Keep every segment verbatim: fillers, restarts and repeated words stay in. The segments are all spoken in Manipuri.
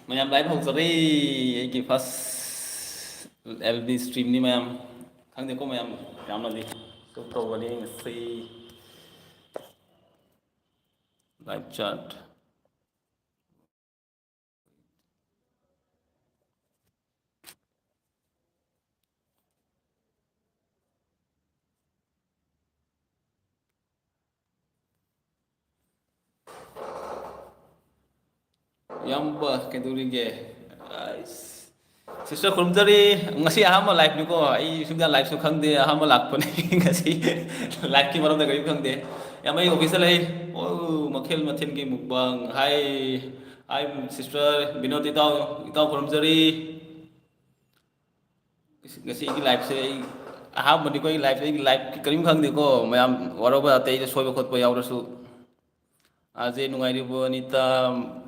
ꯃꯌꯥꯝ, live ꯍꯧꯖꯔꯦ꯫ ꯑꯩꯒꯤ first L B streamꯅꯤ ꯃꯌꯥꯝ꯫ ꯈꯪꯗꯦꯀꯣ ꯃꯌꯥꯝ, ꯌꯥꯝꯅꯗꯤ ꯁꯨꯝ ꯇꯧꯕꯅꯤ ꯉꯁꯤ꯫ Live chat꯫ ꯏꯌꯥꯝꯕ ꯀꯩꯗꯧꯔꯤꯒꯦ? ꯑꯁ, sister ꯈꯨꯔꯨꯝꯖꯔꯤ꯫ ꯉꯁꯤ ꯑꯍꯥꯟꯕ liveꯅꯤꯀꯣ, ꯑꯩ ꯁꯨꯝꯗ liveꯁꯨ ꯈꯪꯗꯦ, ꯑꯍꯥꯟꯕ ꯂꯥꯛꯄꯅꯤ꯫ ꯉꯁꯤ liveꯀꯤ ꯃꯔꯝꯗ ꯀꯔꯤꯝ ꯈꯪꯗꯦ꯫ ꯌꯥꯝ, ꯑꯩ officeꯇ ꯂꯩ꯫ ꯑꯣ, ꯃꯈꯜ ꯃꯊꯦꯜꯒꯤ mukbang꯫ Hi, hi sister Vinod ꯏꯇꯥꯎ, ꯏꯇꯥꯎ ꯈꯨꯔꯨꯝꯖꯔꯤ꯫ ꯉꯁꯤ ꯑꯩꯒꯤ liveꯁꯦ ꯑꯩ ꯑꯍꯥꯟꯕꯅꯤꯀꯣ, ꯑꯩꯒꯤ liveꯁꯦ, ꯑꯩꯒꯤ liveꯀꯤ ꯀꯔꯤꯝ ꯈꯪꯗꯦꯀꯣ꯫ ꯃꯌꯥꯝ ꯋꯥꯔꯧꯕ ꯌꯥꯗꯦ, ꯑꯩꯅ ꯁꯣꯏꯕ ꯈꯣꯠꯄ ꯌꯥꯎꯔꯁꯨ꯫ ꯑꯖꯦ ꯅꯨꯡꯉꯥꯏꯔꯤꯕꯣ? ꯑꯅꯤꯇꯥ,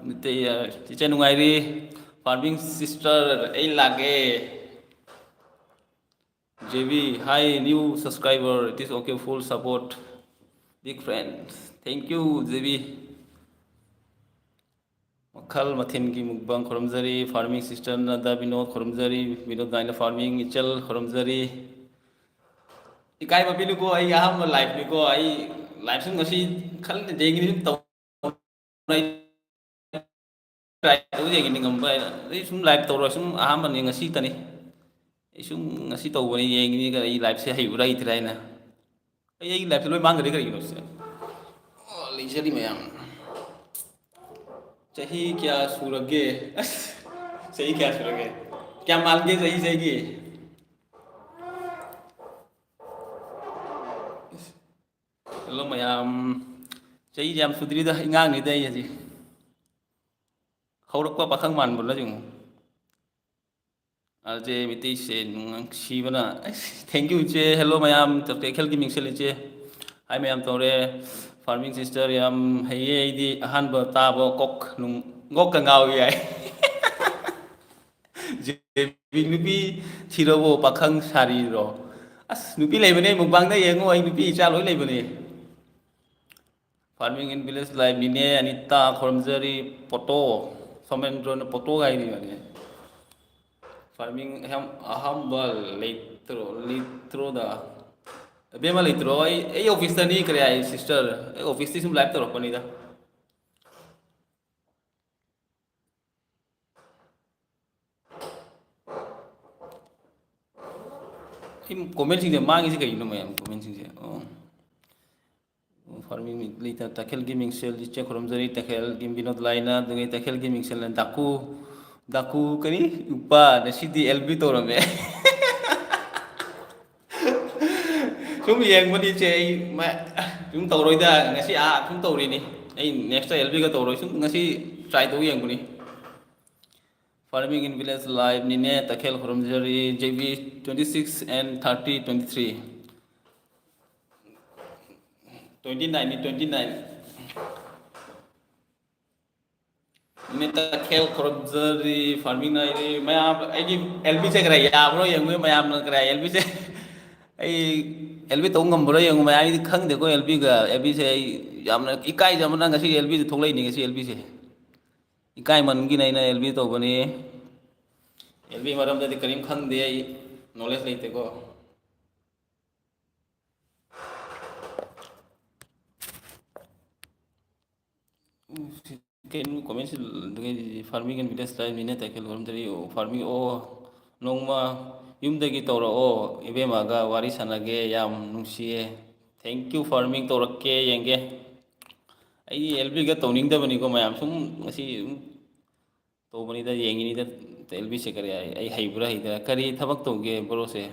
ꯅꯤꯇꯩ, ꯏꯆꯦ ꯅꯨꯡꯉꯥꯏꯔꯤ꯫ Farming sister, ꯑꯩ ꯂꯥꯛꯑꯦ꯫ J B, hi, new subscriber, it is okay, full support, big friend, thank you, J B꯫ ꯃꯈꯜ ꯃꯊꯦꯜꯒꯤ mukbang ꯈꯨꯔꯨꯝꯖꯔꯤ꯫ Farming sister ꯅꯗꯥ Vinod ꯈꯨꯔꯨꯝꯖꯔꯤ꯫ Vinod ꯒꯥꯏꯅ farming ꯏꯆꯜ ꯈꯨꯔꯨꯝꯖꯔꯤ꯫ ꯏꯀꯥꯏꯕ ꯄꯤꯅꯨꯀꯣ, ꯑꯩꯒꯤ ꯑꯍꯥꯟꯕ liveꯅꯤꯀꯣ꯫ ꯑꯩ liveꯁꯨ ꯉꯁꯤ ꯈꯜꯂꯤꯗꯒꯤꯗꯤ ꯁꯨꯝ ꯇꯧ-, try ꯇꯧ ꯌꯦꯡꯒꯦꯅꯤ ꯉꯝꯕ꯭ꯔꯥ ꯍꯥꯏꯅ꯫ ꯑꯩ ꯁꯨꯝ live ꯇꯧꯔ ꯁꯨꯝ ꯑꯍꯥꯟꯕꯅꯤ, ꯉꯁꯤꯇꯅꯤ꯫ ꯑꯩ ꯁꯨꯝ ꯉꯁꯤ ꯇꯧꯕꯅꯤ, ꯌꯦꯡꯒꯅꯤ ꯑꯩ liveꯁꯦ ꯍꯩꯕ꯭ꯔꯥ ꯍꯩꯇ꯭ꯔꯥ ꯍꯥꯏꯅ꯫ ꯑꯩ ꯑꯩꯒꯤ liveꯁꯦ ꯂꯣꯏ ꯃꯥꯡꯈ꯭ꯔꯦ ꯀꯔꯤꯒꯤꯅꯣ ꯁꯤꯗ? ꯑꯣ, ꯂꯩꯖꯔꯤ ꯃꯌꯥꯝ꯫ ꯆꯍꯤ ꯀꯌꯥ ꯁꯨꯔꯒꯦ? ꯑꯁ, ꯆꯍꯤ ꯀꯌꯥ ꯁꯨꯔꯒꯦ? ꯀꯌꯥꯝ ꯃꯥꯟꯒꯦ ꯆꯍꯤ ꯆꯍꯤꯒꯤ? Hello ꯃꯌꯥꯝ, ꯆꯍꯤꯁꯦ ꯌꯥꯝ ꯁꯨꯗ꯭ꯔꯤꯗ, ꯑꯉꯥꯡꯅꯤꯗ ꯑꯩ ꯍꯧꯖꯤꯛ꯫ ꯍꯧꯔꯛꯄ ꯄꯥꯈꯪ ꯃꯥꯟꯕ꯭ꯔꯣ ꯅꯪ? ꯑꯖꯦ ꯃꯤꯇꯩꯁꯦ ꯅꯨꯡꯁꯤꯕꯅ, ꯑꯁ, thank you ꯏꯆꯦ꯫ Hello ꯃꯌꯥꯝ, ꯇꯦꯛꯈꯦꯜꯒꯤ ꯃꯤꯡꯁꯦꯜ ꯏꯆꯦ꯫ Hi ꯃꯌꯥꯝ ꯇꯧꯔꯦ꯫ Farming sister ꯌꯥꯝ ꯍꯩꯌꯦ, ꯑꯩꯗꯤ ꯑꯍꯥꯟꯕ ꯇꯥꯕ ꯀꯣꯛ ꯅꯨꯡ-, ꯀꯣꯛꯀ ꯉꯥꯎꯏ ꯍꯥꯏ꯫ ꯖꯦꯕꯤ, ꯅꯨꯄꯤ ꯊꯤꯔꯕꯣ, ꯄꯥꯈꯪ ꯁꯥꯔꯤꯔꯣ? ꯑꯁ, ꯅꯨꯄꯤ ꯂꯩꯕꯅꯦ, mukbangꯗ ꯌꯦꯡꯉꯣ, ꯑꯩ ꯅꯨꯄꯤ ꯏꯆꯥ ꯂꯣꯏ ꯂꯩꯕꯅꯦ꯫ Farming in Village Life, ꯅꯤꯅꯦ ꯑꯅꯤꯇꯥ ꯈꯨꯔꯨꯝꯖꯔꯤ, ꯄꯣꯇꯣ, ꯁꯣꯃꯦꯟꯗ꯭ꯔꯣꯅ ꯄꯣꯇꯣ ꯍꯥꯏꯔꯤꯕꯅꯦ꯫ Farming ꯑꯍꯝ-, ꯑꯍꯝꯕ ꯂꯩꯇ꯭ꯔꯣ, ꯂꯩꯇ꯭ꯔꯣꯗ? ꯑꯕꯦꯝꯃ ꯂꯩꯇ꯭ꯔꯣ? ꯑꯩ, ꯑꯩ ꯑꯣꯐꯤꯁꯇꯅꯤ, ꯀꯔꯤ ꯍꯥꯏ, ꯁꯤꯁꯇꯔ? ꯑꯩ ꯑꯣꯐꯤꯁꯇꯤ ꯁꯨꯝ ꯂꯥꯏꯚ ꯇꯧꯔꯛꯄꯅꯤꯗ꯫ ꯑꯩ ꯀꯣꯃꯦꯟꯁꯤꯡꯁꯦ ꯃꯥꯡꯉꯤꯁꯦ ꯀꯩꯒꯤꯅꯣ, ꯃꯌꯥꯝ ꯀꯣꯃꯦꯟꯁꯤꯡꯁꯦ? ꯑꯣ꯫ ꯐꯥꯔꯃꯤꯡ ꯂꯤꯇ ꯇꯈꯦꯜꯒꯤ ꯃꯤꯡꯁꯦꯜ ꯏꯆꯦ ꯈꯨꯔꯨꯝꯖꯔꯤ, ꯇꯈꯦꯜꯒꯤ ꯕꯤꯅꯣꯗ ꯂꯥꯏꯅ, ꯑꯗꯨꯒꯤ ꯇꯈꯦꯜꯒꯤ ꯃꯤꯡꯁꯦꯜꯅ ꯗꯥꯀꯨ, ꯗꯥꯀꯨ ꯀꯔꯤ? ꯎꯄꯥ, ꯉꯁꯤꯗꯤ ꯑꯦꯜ ꯕꯤ ꯇꯧꯔꯝꯃꯦ꯫ ꯁꯨꯝ ꯌꯦꯡꯕꯅꯤ ꯏꯆꯦ, ꯑꯩ ꯃ-, ꯁꯨꯝ ꯇꯧꯔꯣꯏꯗ, ꯉꯁꯤ ꯑꯥ ꯁꯨꯝ ꯇꯧꯔꯤꯅꯤ꯫ ꯑꯩ ꯅꯦꯛꯁꯇ ꯑꯦꯜ ꯕꯤꯒ ꯇꯧꯔꯣꯏ, ꯁꯨꯝ ꯉꯁꯤ ꯇ꯭ꯔꯥꯏ ꯇꯧ ꯌꯦꯡꯕꯅꯤ꯫ Farming in Village Life, ꯅꯤꯅꯦ ꯇꯈꯦꯜ ꯈꯨꯔꯨꯝꯖꯔꯤ, J B twenty six and thirty twenty three꯫ Twenty nine ꯅꯤ, twenty nine꯫ ꯅꯤꯅꯦ ꯇꯈꯦꯜ ꯈꯨꯔꯨꯝꯖꯔꯤ, farming ꯍꯥꯏꯗꯤ ꯃꯌꯥꯝ, ꯑꯩꯒꯤ ꯑꯦꯜ ꯕꯤꯁꯦ ꯈꯔ ꯌꯥꯕ꯭ꯔꯣ ꯌꯦꯡꯕꯤꯌꯨ ꯃꯌꯥꯝꯅ, ꯈꯔ ꯑꯦꯜ ꯕꯤꯁꯦ꯫ ꯑꯩ ꯑꯦꯜ ꯕꯤ ꯇꯧ ꯉꯝꯕ꯭ꯔꯣ ꯌꯦꯡꯉꯨ ꯃꯌꯥꯝ, ꯑꯩꯗꯤ ꯈꯪꯗꯦꯀꯣ ꯑꯦꯜ ꯕꯤꯒ, ꯑꯦꯜ ꯕꯤꯁꯦ ꯑꯩ ꯌꯥꯝꯅ ꯏꯀꯥꯏꯖꯕꯅ ꯉꯁꯤ ꯑꯦꯜ ꯕꯤꯗ ꯊꯣꯛꯂꯛꯏꯅꯤ, ꯉꯁꯤ ꯑꯦꯜ ꯕꯤꯁꯦ꯫ ꯏꯀꯥꯏꯃꯟꯒꯤꯅ ꯑꯩꯅ ꯑꯦꯜ ꯕꯤ ꯇꯧꯕꯅꯤ꯫ ꯑꯦꯜ ꯕꯤ ꯃꯔꯝꯗꯗꯤ ꯀꯔꯤꯝ ꯈꯪꯗꯦ ꯑꯩ, ꯅꯣꯂꯦꯖ ꯂꯩꯇꯦꯀꯣ꯫ ꯎꯝ, ꯁꯤ ꯀꯩꯅꯣ ꯀꯣꯃꯦꯟꯁꯤ? Farming and Village Life, ꯅꯤꯅꯦ ꯇꯈꯦꯜ ꯈꯨꯔꯨꯝꯖꯔꯤ꯫ ꯑꯣ, farming, ꯑꯣ, ꯅꯣꯡꯃ ꯌꯨꯝꯗꯒꯤ ꯇꯧꯔꯛꯑꯣ ꯏꯕꯦꯝꯃꯒ ꯋꯥꯔꯤ ꯁꯥꯟꯅꯒꯦ, ꯌꯥꯝ ꯅꯨꯡꯁꯤꯌꯦ꯫ Thank you farming, ꯇꯧꯔꯛꯀꯦ, ꯌꯦꯡꯒꯦ꯫ ꯑꯩ ꯑꯦꯜ ꯕꯤꯒ ꯇꯧꯅꯤꯡꯗꯕꯅꯤꯀꯣ ꯃꯌꯥꯝ, ꯁꯨꯝ ꯉꯁꯤ ꯁꯨꯝ ꯇꯧꯕꯅꯤꯗ, ꯌꯦꯡꯉꯤꯅꯤꯗ꯫ ꯑꯦꯜ ꯕꯤꯁꯦ ꯀꯔꯤ ꯍꯥꯏ-, ꯑꯩ ꯍꯩꯕ꯭ꯔꯥ ꯍꯩꯇ꯭ꯔꯥ? ꯀꯔꯤ ꯊꯕꯛ ꯇꯧꯒꯦ ꯕ꯭ꯔꯣꯁꯦ?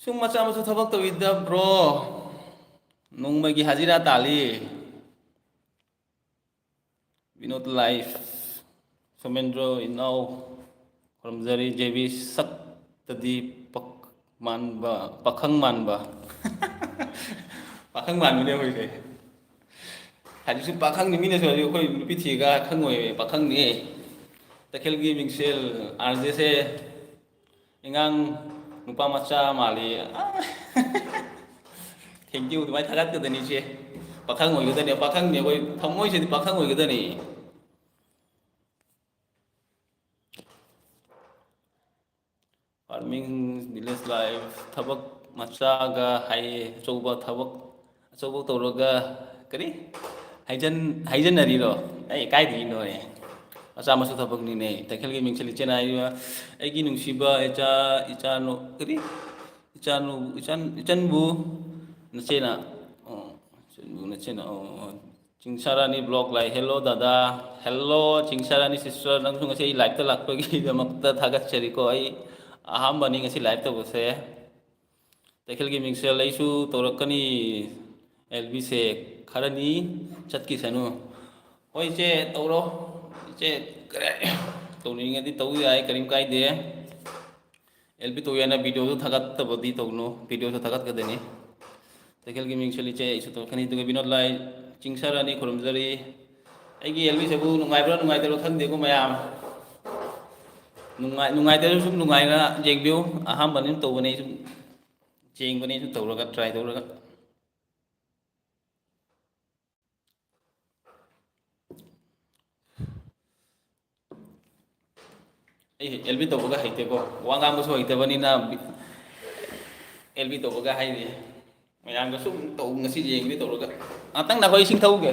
ꯁꯨꯝ ꯃꯆꯥ ꯃꯁꯨ ꯊꯕꯛ ꯇꯧꯏꯗ ꯕ꯭ꯔꯣ, ꯅꯣꯡꯃꯒꯤ ꯍꯖꯤꯔꯥ ꯇꯥꯜꯂꯤ꯫ ꯕꯤꯅꯣꯗ ꯂꯥꯏꯐ, ꯁꯣꯃꯦꯟꯗ꯭ꯔꯣ ꯏꯅꯥꯎ ꯈꯨꯔꯨꯝꯖꯔꯤ꯫ ꯖꯦ ꯕꯤ ꯁꯛꯇꯗꯤ ꯄꯛ-, ꯃꯥꯟꯕ, ꯄꯥꯈꯪ ꯃꯥꯟꯕ꯫ ꯄꯥꯈꯪ ꯃꯥꯟꯕꯅꯦ ꯑꯩꯈꯣꯏꯁꯦ꯫ ꯍꯧꯖꯤꯛꯁꯨ ꯄꯥꯈꯪꯅꯤ, ꯃꯤꯅꯁꯨ ꯍꯧꯖꯤꯛ ꯑꯩꯈꯣꯏ ꯅꯨꯄꯤ ꯊꯤꯔꯒ ꯈꯪꯉꯣꯏꯕ, ꯄꯥꯈꯪꯅꯤ꯫ ꯇꯈꯦꯜꯒꯤ ꯃꯤꯡꯁꯦꯜ ꯑꯥꯔ ꯖꯦꯁꯦ ꯑꯉꯥꯡ ꯅꯨꯄꯥ ꯃꯆꯥ ꯃꯥꯜꯂꯤ꯫ Thank you, ꯑꯗꯨꯃꯥꯏꯅ ꯊꯥꯒꯠꯀꯗꯅꯤ ꯏꯆꯦ꯫ ꯄꯥꯈꯪ ꯑꯣꯏꯒꯗꯅꯤ, ꯄꯥꯈꯪꯅꯤ, ꯑꯩꯈꯣꯏ ꯊꯃꯣꯏꯁꯤꯗꯤ ꯄꯥꯈꯪ ꯑꯣꯏꯒꯗꯅꯤ꯫ Farming, village life, ꯊꯕꯛ ꯃꯆꯥꯒ ꯍꯥꯏꯌꯦ, ꯑꯆꯧꯕ ꯊꯕꯛ, ꯑꯆꯧꯕ ꯇꯧꯔꯒ ꯀꯔꯤ? ꯍꯥꯏꯖꯟ-, ꯍꯥꯏꯖꯟꯅꯔꯤꯔꯣ? ꯑꯩ ꯀꯥꯏꯗꯒꯤꯅꯣꯍꯦ? ꯃꯆꯥ ꯃꯁꯨ ꯊꯕꯛꯅꯤꯅꯦ꯫ ꯇꯈꯦꯜꯒꯤ ꯃꯤꯡꯁꯦꯜ ꯏꯆꯦꯅ ꯍꯥꯏꯔꯤꯕ, "ꯑꯩꯒꯤ ꯅꯨꯡꯁꯤꯕ ꯏꯆꯥ, ꯏꯆꯥꯅꯨ-, ꯀꯔꯤ? ꯏꯆꯥꯅꯨ-, ꯏꯆꯥꯟ-, ꯏꯆꯟꯕꯨ ꯅꯆꯦꯅ", ꯑꯣ, "ꯏꯆꯟꯕꯨ ꯅꯆꯦꯅ", ꯑꯣ, ꯑꯣ꯫ ꯆꯤꯡꯁꯥꯔꯥꯅꯤ vlog ꯂꯥꯛꯑꯦ꯫ Hello ꯗꯥꯗꯥ꯫ Hello ꯆꯤꯡꯁꯥꯔꯥꯅꯤ sister, ꯅꯪꯁꯨ ꯉꯁꯤ ꯑꯩ live ꯇ ꯂꯥꯛꯄꯒꯤꯗꯃꯛꯇ ꯊꯥꯒꯠꯆꯔꯤꯀꯣ꯫ ꯑꯩ ꯑꯍꯥꯟꯕꯅꯤ ꯉꯁꯤ live ꯇꯧꯕꯁꯦ꯫ ꯇꯈꯦꯜꯒꯤ ꯃꯤꯡꯁꯦꯜ ꯑꯩꯁꯨ ꯇꯧꯔꯛꯀꯅꯤ꯫ ꯑꯦꯜ ꯕꯤ ꯁꯦ ꯈꯔꯅꯤ ꯆꯠꯈꯤꯁꯅꯨ꯫ ꯍꯣꯏ ꯏꯆꯦ, ꯇꯧꯔꯣ꯫ ꯏꯆꯦ, ꯀꯔꯤ ꯇꯧꯅꯤꯡꯉꯗꯤ ꯇꯧ ꯌꯥꯏ, ꯀꯔꯤꯝ ꯀꯥꯏꯗꯦ꯫ ꯑꯦꯜ ꯕꯤ ꯇꯧ ꯌꯥꯏꯅ video ꯗꯨ ꯊꯥꯒꯠꯇꯕꯗꯤ ꯇꯧꯅꯨ꯫ Video ꯁꯨ ꯊꯥꯒꯠꯀꯗꯣꯏꯅꯤ꯫ ꯇꯈꯦꯜꯒꯤ ꯃꯤꯡꯁꯦꯜ ꯏꯆꯦ ꯑꯩꯁꯨ ꯇꯧꯔꯛꯀꯅꯤ꯫ ꯑꯗꯨꯒ ꯕꯤꯅꯣꯗ ꯂꯥꯏ, ꯆꯤꯡꯁꯥꯔꯥꯅꯤ ꯈꯨꯔꯨꯝꯖꯔꯤ꯫ ꯑꯩꯒꯤ ꯑꯦꯜ ꯕꯤ ꯁꯤꯕꯨ ꯅꯨꯡꯉꯥꯏꯕ꯭ꯔꯥ ꯅꯨꯡꯉꯥꯏꯇꯕ꯭ꯔꯥ ꯈꯪꯗꯦꯀꯣ ꯃꯌꯥꯝ꯫ ꯅꯨꯡꯉꯥꯏ-, ꯅꯨꯡꯉꯥꯏꯇ꯭ꯔꯁꯨ ꯁꯨꯝ ꯅꯨꯡꯉꯥꯏꯅ ꯌꯦꯡꯕꯤꯌꯨ꯫ ꯑꯍꯥꯟꯕꯅꯤꯅ ꯇꯧꯕꯅꯦ ꯑꯩꯁꯨ꯫ ꯌꯦꯡꯕꯅꯦ ꯑꯩꯁꯨ ꯇꯧꯔꯒ, try ꯇꯧꯔꯒ꯫ ꯑꯩ ꯑꯦꯜ ꯕꯤ ꯇꯧꯕꯒ ꯍꯩꯇꯦꯀꯣ꯫ ꯋꯥ ꯉꯥꯡꯕꯁꯨ ꯍꯩꯇꯕꯅꯤꯅ ꯑꯦꯜ ꯕꯤ ꯇꯧꯕꯒ ꯍꯥꯏꯔꯤ꯫ ꯃꯌꯥꯝꯒ ꯁꯨꯝ ꯇꯧ, ꯉꯁꯤ ꯌꯦꯡꯒꯦ ꯇꯧꯔꯒ꯫ ꯉꯥꯛꯇꯪ ꯅꯈꯣꯏ ꯏꯁꯤꯡ ꯊꯛꯎꯒꯦ꯫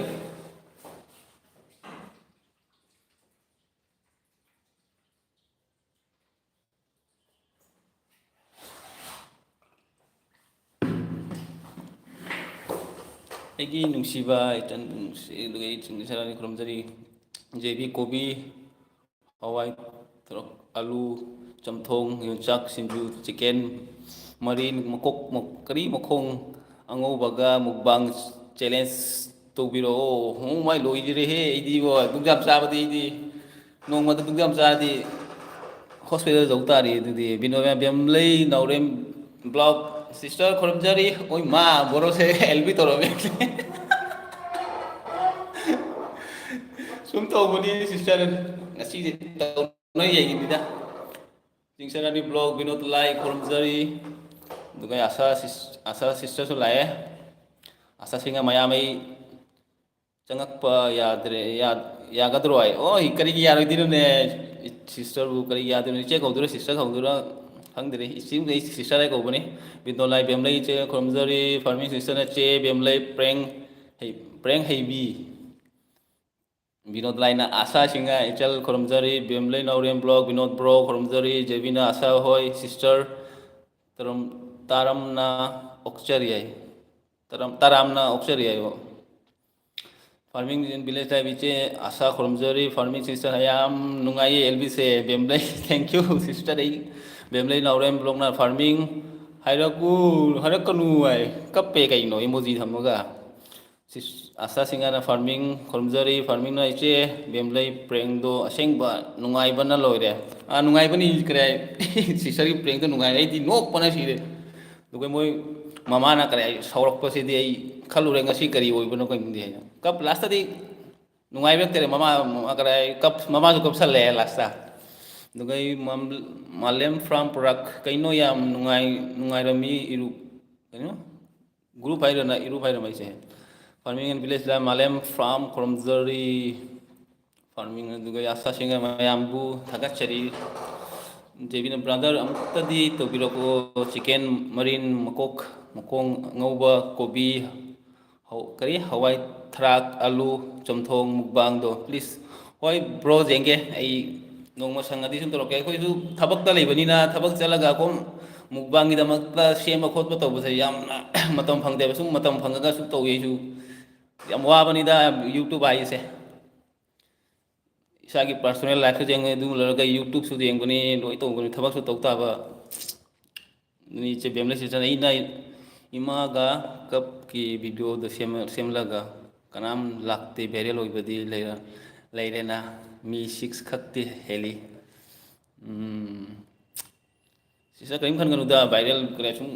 ꯑꯩꯒꯤ ꯅꯨꯡꯁꯤꯕ ꯏꯆꯟ, ꯅꯨꯡꯁꯤ-, ꯑꯗꯨꯒ ꯑꯩ ꯆꯤꯡ ꯁꯔꯥꯅꯤ ꯈꯨꯔꯨꯝꯖꯔꯤ꯫ ꯖꯦꯕꯤ ꯀꯣꯕꯤ, ꯍꯋꯥꯏ ꯊꯔꯥꯛ, ꯑꯂꯨ, ꯆꯝꯊꯣꯡ, ꯌꯣꯡꯆꯥꯛ ꯁꯤꯡꯖꯨ, chicken, ꯃꯔꯤꯟ ꯃꯀꯣꯛ, ꯃ-, ꯀꯔꯤ ꯃꯈꯣꯡ ꯑꯉꯧꯕꯒ mukbang challenge ꯇꯧꯕꯤꯔꯛꯑꯣ꯫ ꯍꯣ, ꯃꯥꯏ ꯂꯣꯏꯗ꯭ꯔꯦꯍꯦ ꯑꯩꯗꯤꯕꯣ꯫ ꯗꯨꯛ ꯌꯥꯝ ꯆꯥꯕꯗꯤ ꯑꯩꯗꯤ꯫ ꯅꯣꯡꯃꯗ ꯗꯨꯛ ꯌꯥꯝ ꯆꯥꯔꯗꯤ hospital ꯌꯧ ꯇꯥꯔꯦ ꯑꯗꯨꯗꯤ꯫ ꯕꯤꯅꯣꯌꯥ ꯕꯦꯝꯂꯩ ꯅꯥꯎꯔꯦꯝ vlog sister ꯈꯨꯔꯨꯝꯖꯔꯤ꯫ ꯑꯣꯏ ꯃꯥ, ꯕꯣꯔꯣꯁꯦ ꯑꯦꯜ ꯕꯤ ꯇꯧꯔꯝꯃꯦ꯫ ꯁꯨꯝ ꯇꯧꯕꯅꯤ sister, ꯉꯁꯤꯗꯤ ꯇꯧꯅ ꯌꯦꯡꯉꯤꯅꯤꯗ꯫ ꯆꯤꯡꯁꯔꯥꯅꯤ vlog, ꯕꯤꯅꯣꯗ ꯂꯥꯏ ꯈꯨꯔꯨꯝꯖꯔꯤ꯫ ꯑꯗꯨꯒ ꯑꯁꯥ sis-, ꯑꯁꯥ sister ꯁꯨ ꯂꯥꯛꯑꯦ꯫ ꯑꯁꯥꯁꯤꯡꯅ ꯃꯌꯥꯝ ꯑꯩ ꯆꯪꯉꯛꯄ ꯌꯥꯗ꯭ꯔꯦ, ꯌꯥ-, ꯌꯥꯒꯗ꯭ꯔꯣ ꯍꯥꯏ꯫ ꯑꯣ, ꯀꯔꯤꯒꯤ ꯌꯥꯔꯣꯏꯗꯣꯏꯅꯣꯅꯦ? ꯁꯤꯁꯇꯔꯕꯨ ꯀꯔꯤꯒꯤ ꯌꯥꯗꯣꯏꯅꯣ? ꯏꯆꯦ ꯀꯧꯗꯣꯏꯔꯥ, ꯁꯤꯁꯇꯔ ꯀꯧꯗꯣꯏꯔꯥ ꯈꯪꯗ꯭ꯔꯦ꯫ ꯏꯆꯦ, ꯑꯩ ꯁꯤꯁꯇꯔ ꯍꯥꯏ ꯀꯧꯕꯅꯤ꯫ ꯕꯤꯅꯣꯂꯥꯏ ꯕꯦꯝꯂꯩ ꯏꯆꯦ ꯈꯨꯔꯨꯝꯖꯔꯤ, ꯐꯥꯔꯃꯤꯡ ꯁꯤꯁꯇꯔꯅ ꯆꯦ ꯕꯦꯝꯂꯩ ꯄ꯭ꯔꯦꯡ ꯍꯩ-, ꯄ꯭ꯔꯦꯡ ꯍꯩꯕꯤ꯫ ꯕꯤꯅꯣꯗ ꯂꯥꯏꯅ ꯑꯥꯁꯥ ꯁꯤꯡꯍ ꯏꯆꯜ ꯈꯨꯔꯨꯝꯖꯔꯤ, ꯕꯦꯝꯂꯩ ꯅꯥꯎꯔꯦꯝ ꯕ꯭ꯂꯣꯛ ꯕꯤꯅꯣꯗ ꯕ꯭ꯔꯣ ꯈꯨꯔꯨꯝꯖꯔꯤ, ꯖꯦꯕꯤꯅ ꯑꯥꯁꯥ ꯍꯣꯏ ꯁꯤꯁꯇꯔ ꯇꯔꯝ-, ꯇꯥꯔꯝꯅ ꯑꯣꯛꯆꯔꯤ ꯍꯥꯏ꯫ ꯇꯔꯝ-, ꯇꯔꯥꯝꯅ ꯑꯣꯛꯆꯔꯤ ꯍꯥꯏꯕ꯫ ꯐꯥꯔꯃꯤꯡ ꯏꯟ ꯚꯤꯂꯦꯖ ꯍꯥꯏꯕ ꯏꯆꯦ ꯑꯥꯁꯥ ꯈꯨꯔꯨꯝꯖꯔꯤ, ꯐꯥꯔꯃꯤꯡ ꯁꯤꯁꯇꯔ ꯌꯥꯝ ꯅꯨꯡꯉꯥꯏꯌꯦ ꯑꯦꯜꯕꯤꯁꯦ, ꯕꯦꯝꯂꯩ, thank you sister, ꯑꯩ ꯕꯦꯝꯂꯩ ꯅꯥꯎꯔꯦꯝ ꯕ꯭ꯂꯣꯛꯅ ꯐꯥꯔꯃꯤꯡ ꯍꯥꯏꯔꯛꯎ, ꯍꯥꯏꯔꯛꯀꯅꯨ ꯍꯥꯏ, ꯀꯞꯄꯦ ꯀꯩꯅꯣ emoji ꯊꯝꯃꯒ꯫ ꯁꯤꯁ-, ꯑꯥꯁꯥ ꯁꯤꯡꯍꯅ ꯐꯥꯔꯃꯤꯡ ꯈꯨꯔꯨꯝꯖꯔꯤ, ꯐꯥꯔꯃꯤꯡꯅ ꯏꯆꯦ ꯕꯦꯝꯂꯩ ꯄ꯭ꯔꯦꯡꯗꯣ ꯑꯁꯦꯡꯕ ꯅꯨꯡꯉꯥꯏꯕꯅ ꯂꯣꯏꯔꯦ꯫ ꯑꯥ, ꯅꯨꯡꯉꯥꯏꯕꯅꯤ ꯀꯔꯤ ꯍꯥꯏ, ꯁꯤꯁꯇꯔꯒꯤ ꯄ꯭ꯔꯦꯡꯗꯣ ꯅꯨꯡꯉꯥꯏ, ꯑꯩꯗꯤ ꯅꯣꯛꯄꯅ ꯁꯤꯔꯦ꯫ ꯑꯗꯨꯒ ꯃꯣꯏ ꯃꯃꯥꯅ ꯀꯔꯤ ꯍꯥꯏ, ꯁꯥꯎꯔꯛꯄꯁꯤꯗꯤ ꯑꯩ ꯈꯜꯂꯨꯔꯦ ꯉꯁꯤ ꯀꯔꯤ ꯑꯣꯏꯕꯅꯣ ꯈꯪꯗꯦ ꯍꯥꯏꯅ꯫ ꯀꯞ ꯂꯥꯁꯇꯗꯤ ꯅꯨꯡꯉꯥꯏꯕ ꯂꯩꯇꯔꯦ, ꯃꯃꯥ, ꯃꯃꯥ ꯀꯔꯤ ꯍꯥꯏ, ꯀꯞ-, ꯃꯃꯥꯁꯨ ꯀꯞꯁꯜꯂꯛꯑꯦ ꯂꯥꯁꯇ꯫ ꯑꯗꯨꯒ ꯑꯩ ꯃꯝ-, ꯃꯥꯂꯦꯝ ꯐ꯭ꯔꯥꯝ ꯄ꯭ꯔꯗꯛ ꯀꯩꯅꯣ ꯌꯥꯝ ꯅꯨꯡꯉꯥꯏ-, ꯅꯨꯡꯉꯥꯏꯔꯝꯃꯤ ꯏꯔꯨ-, ꯀꯩꯅꯣ? ꯒ꯭ꯔꯨꯞ ꯍꯥꯏꯔꯅ ꯏꯔꯨꯞ ꯍꯥꯏꯔꯝꯃ ꯑꯩꯁꯦ꯫ ꯐꯥꯔꯃꯤꯡ ꯑꯦꯟ ꯚꯤꯂꯦꯖꯇ ꯃꯥꯂꯦꯝ ꯐ꯭ꯔꯥꯝ ꯈꯨꯔꯨꯝꯖꯔꯤ꯫ ꯐꯥꯔꯃꯤꯡ ꯑꯗꯨꯒ ꯑꯥꯁꯥꯁꯤꯡꯅ ꯃꯌꯥꯝꯕꯨ ꯊꯥꯒꯠꯆꯔꯤ꯫ ꯖꯦꯕꯤꯅ ꯕ꯭ꯔꯥꯗꯔ ꯑꯃꯨꯛꯇꯗꯤ ꯇꯧꯕꯤꯔꯛꯑꯣ, ꯆꯤꯀꯦꯟ ꯃꯔꯤꯟ ꯃꯀꯣꯛ, ꯃꯈꯣꯡ ꯑꯉꯧꯕ, ꯀꯣꯕꯤ, ꯍꯧ-, ꯀꯔꯤ, ꯍꯋꯥꯏ ꯊꯔꯥꯛ, ꯑꯂꯨ, ꯆꯝꯊꯣꯡ ꯃꯨꯛꯕꯥꯡꯗꯣ please꯫ ꯍꯣꯏ ꯕ꯭ꯔꯣ, ꯌꯦꯡꯒꯦ ꯑꯩ, ꯅꯣꯡꯃ ꯁꯪꯉꯗꯤ ꯁꯨꯝ ꯇꯧꯔꯛꯀꯦ꯫ ꯑꯩꯈꯣꯏꯁꯨ ꯊꯕꯛꯇ ꯂꯩꯕꯅꯤꯅ ꯊꯕꯛ ꯆꯠꯂꯒ ꯀꯣꯝ ꯃꯨꯛꯕꯥꯡꯒꯤꯗꯃꯛꯇ ꯁꯦꯝꯕ ꯈꯣꯠꯄ ꯇꯧꯕꯁꯦ ꯌꯥꯝꯅ ꯃꯇꯝ ꯐꯪꯗꯦꯕ꯫ ꯁꯨꯝ ꯃꯇꯝ ꯐꯪꯉꯒ ꯁꯨꯝ ꯇꯧꯋꯦ ꯑꯩꯁꯨ꯫ ꯌꯥꯝ ꯋꯥꯕꯅꯤꯗ YouTube ꯍꯥꯏꯁꯦ꯫ ꯏꯁꯥꯒꯤ personal lifeꯁꯨ ꯌꯦꯡꯉꯦ, ꯑꯗꯨ ꯂꯣꯏꯔꯒ YouTubeꯁꯨ ꯌꯦꯡꯕꯅꯤ, ꯂꯣꯏ ꯇꯧꯕꯅꯤ, ꯊꯕꯛꯁꯨ ꯇꯧ ꯇꯥꯕ꯫ ꯑꯗꯨꯅꯤ ꯏꯆꯦ ꯕꯦꯝꯂꯩ ꯁꯤꯁꯇꯔꯅ ꯑꯩꯅ ꯏꯃꯥꯒ ꯀꯞꯀꯤ videoꯗ ꯁꯦꯝ-, ꯁꯦꯝꯂꯒ ꯀꯅꯥꯝ ꯂꯥꯛꯇꯦ, viral ꯑꯣꯏꯕꯗꯤ ꯂꯩꯔ-, ꯂꯩꯔꯦꯅ ꯃꯤ six ꯈꯛꯇꯤ ꯍꯦꯜꯂꯤ꯫ ꯎꯝ, ꯁꯤꯁꯇꯔ ꯀꯔꯤꯝ ꯈꯟꯒꯅꯨꯗ, viral ꯀꯔꯤ ꯁꯨꯝ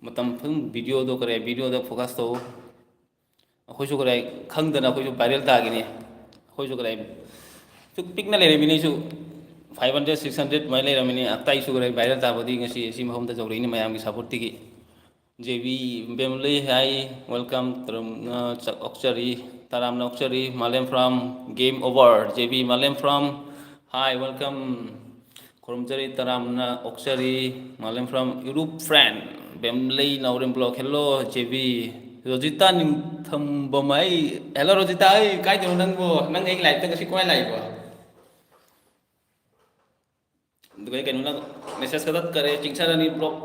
ꯃꯇꯝ ꯐꯪ videoꯗꯣ ꯀꯔꯤ videoꯗ focus ꯇꯧ꯫ ꯑꯩꯈꯣꯏꯁꯨ ꯀꯗꯥꯏ ꯈꯪꯗꯅ ꯑꯩꯈꯣꯏꯁꯨ viral ꯇꯥꯈꯤꯅꯤ꯫ ꯑꯩꯈꯣꯏꯁꯨ ꯀꯗꯥꯏ ꯁꯨꯛ ꯄꯤꯛꯅ ꯂꯩꯔꯝꯃꯤꯅꯤ, ꯑꯩꯁꯨ five hundred, six hundred ꯑꯗꯨꯃꯥꯏꯅ ꯂꯩꯔꯝꯃꯤꯅꯤ꯫ ꯑꯇꯩꯁꯨ ꯀꯗꯥꯏ viral ꯇꯥꯕꯗꯤ ꯉꯁꯤ ꯁꯤ ꯃꯐꯝꯗ ꯌꯧꯔꯛꯏꯅꯤ ꯃꯌꯥꯝꯒꯤ supportꯇꯒꯤ꯫ ꯖꯦꯕꯤ ꯕꯦꯝꯂꯤ, hi, welcome, ꯇꯔꯥꯝꯅ ꯆꯥꯛ ꯑꯣꯛꯆꯔꯤ, ꯇꯔꯥꯝꯅ ꯑꯣꯛꯆꯔꯤ, Malem from game over, Jebi Malem from, hi, welcome, ꯈꯨꯔꯨꯝꯖꯔꯤ, ꯇꯔꯥꯝꯅ ꯑꯣꯛꯆꯔꯤ, Malem from Europe friend, Bemli Naorem block, hello, Jebi, Rojita Ningthambam, ꯑꯩ, hello, ꯔꯣꯖꯤꯇꯥ, ꯑꯩ, ꯀꯥꯏꯗꯅꯣ ꯅꯪꯕꯣ? ꯅꯪ ꯑꯩꯒꯤ live ꯇ ꯉꯁꯤ ꯀꯃꯥꯏꯅ ꯂꯥꯛꯏꯕꯣ? ꯑꯗꯨꯒ ꯀꯩꯅꯣꯅ message ꯈꯛꯇ ꯀꯔꯦ, ꯆꯤꯡꯁꯔꯅꯤ block,